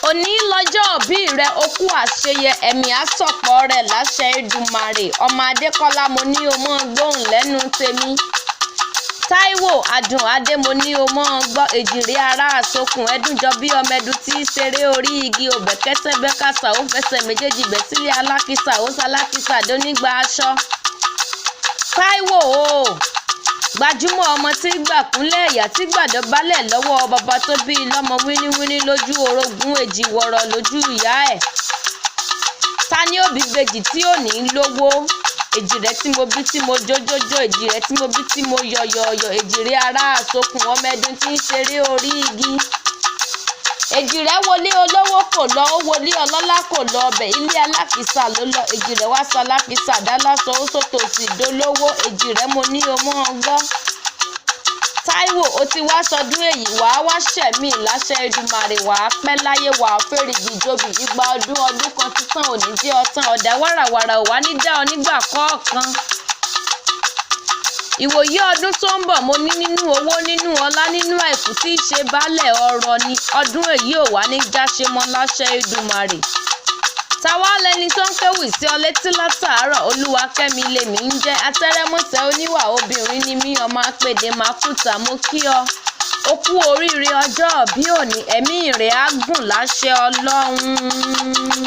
Òní lọ́jọ́ ìbí rẹ, o kú àṣeyẹ, ẹ̀mí á sọ̀pọ̀ rẹ̀ láṣẹ Èdùmàrè. Ọmọ Adékọ́lá, mo ní o mọ́ gbóhùn lẹ́nu tèmi. Táíwò Adùn Adé, mo ní o mọ́ gbọ́. Èjìrè ará àsokùn ẹdúnjọ bí ọmọ ẹdun tí í ṣeré orí igi òbẹ̀kẹ́tẹ́ bẹ́kàsà, ó fẹsẹ̀ méjèèjì bẹ́ sílé alákìsà, ó ṣalákìsà dónígbà aṣọ. Táíwò o, gbajúmọ̀ ọmọ tí gbàkúnlẹ̀ ìyá tí gbàdọ̀bálẹ̀ lọ́wọ́ bàbá tó bí i lọ́mọ, wíníwíní lójú orogún, èjì wọ̀rọ̀ lójú ìyá ẹ̀. Ta ni ó bí ìbejì tí ò ní lówó? Èjì rẹ tí mo bí tí mo jójójó, èjì rẹ tí mo bí tí mo yọ̀yọ̀yọ̀, èjì rẹ ará àsokùn ọmọ ẹdun tí ń ṣeré orí igi. Èjì rẹ wọlé olówó kò lọ, ó wọlé ọlọ́lá kò lọ ọbẹ̀, ilé alákìsà ló lọ. Èjì rẹ wá sọ alákìsà dálásọ, ó sòtòsì dolówó. Èjì rẹ, mo ní o mọ́ ọ gbọ́. Táíwò, ó ti wá sọdún èyí, wàá wá ṣẹ̀mí láṣẹ Èdùmàrè, wàá pẹ́ láyé, wàá fèrìgì jobì. Igba ọdún ọdún kan títàn òní jẹ́ ọtán ọ̀dà wàràwàrà ò wá ní dá ọ nígbà kọ̀ọ̀kan. Ìwòyí ọdún tó ń bọ̀, mo ní nínú owó, nínú ọlá, nínú àìkú tí í ṣe baálẹ̀ ọrọ̀ ni. Ọdún èyí ò wá ní jáṣemọ́ láṣẹ Èdùmàrè. Táwa lẹni tó ń kéwì sí ọ létí látàárọ̀? Olúwakẹ́mi lèmi ń jẹ́, atẹ́rẹ́mọṣẹ́ oníwà obìnrin ni mí, ọmọ apèdè mákùtà. Mo kí ọ, o kú oríire ọjọ́ bí òní, ẹ̀mí rẹ̀ á gùn láṣẹ Ọlọ́run.